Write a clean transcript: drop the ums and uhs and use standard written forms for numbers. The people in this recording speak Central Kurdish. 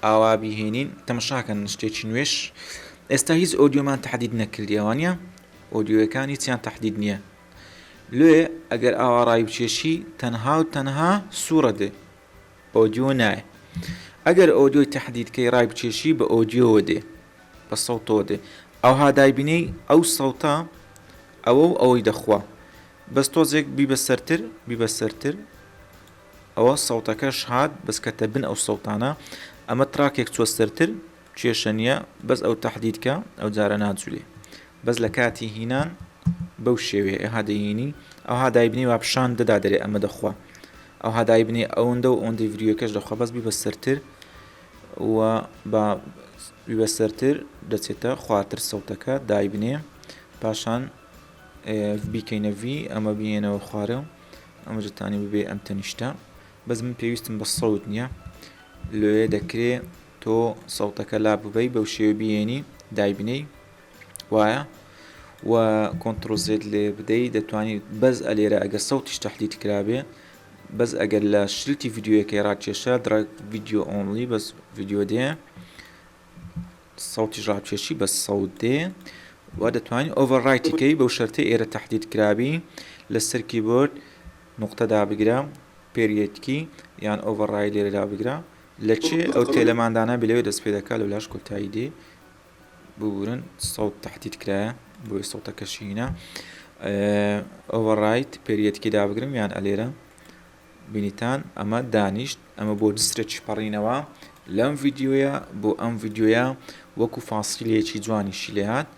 ئاوا بیهێنین تەمەشاکەن شتێکی نوێش ئێستا هیچ audio مان تەحدید نەکردیە وانە audio یەکان هیچیان تەحدید نییە لێ ئەگەر ئاوا ڕای بچێشی تەنها و تەنها سوورە دێ audio نایە ئەگەر audio ی تەحدید کەی ڕای بچێشی بە audio وە دێ بە سەوتەوە دێ ئەوها دایبینەی ئەو سەوتە ئەوە و ئەوەی دەخوا بەس تۆزێک بیبە سەرتر بیبە سەرتر ئەوە سەوتەکەش هات بەس کەتە بن ئەو سەوتانە ئەمە track ێک چوە سەرتر کێشە نییە بەس ئەو تەحدید کە ئەو جارە ناجولێ بەس لە کاتی هینان بەو شێوەیە ئەها دەیینی ئەوها دایبنی وا پیشان دەدا دەرێ ئەمە دەخوا ئەوها دایبنی ئەوەندە و ئەوەندەی ڤیدیۆکەش دەخوا بەس بیبە سەرتر و با بیبە سەرتر دەچێتە خوارتر سەوتەکە دایبنێ پاشان بیکەینە ڤی ئەمە بینەوە خوارە ئەمە دەتانی ببێ ئەم تەنیشتە بەس من پێویستم بە سەوت نییە لۆیە دەکرێ تۆ سەوتەکە لا ببەی بەو شێوە بیێنی دایبنێی وایە و control Z لێ بدەی دەتوانی بەس ئەلێرە ئەگەر سەوتیش تەحدید کرابێ بەس ئەگەر لە شلتی ڤیدیۆیەکەی ڕاکێشا drag video only بەس ڤیدیۆ دێ سەوتیش ڕابکێشی بەس سەوت دێ و دەتوانین overwrite ی کەی بەو شەرتەی ئێرە تەحدید کرابی لەسەر کیبۆرد نوقتە دابگرە period ی یان overwrite لێرە دابگرە لە چێ ئەو تێلەمان دانابێ لەوێ دەست پێ دەکا لەولاش کۆتایی دێ ببورن سەوت تەحدید کرایە بۆیە سەوتەکەشی هینا overwrite period ی دابگرم یان ئەلێرە بینیتان ئەمە دانیشت ئەمە بۆ جسرێکی پەڕینەوە لەم ڤیدیۆیە بۆ ئەم ڤیدیۆیە وەکو فاسیلەیەکی جوانیشی لێهات.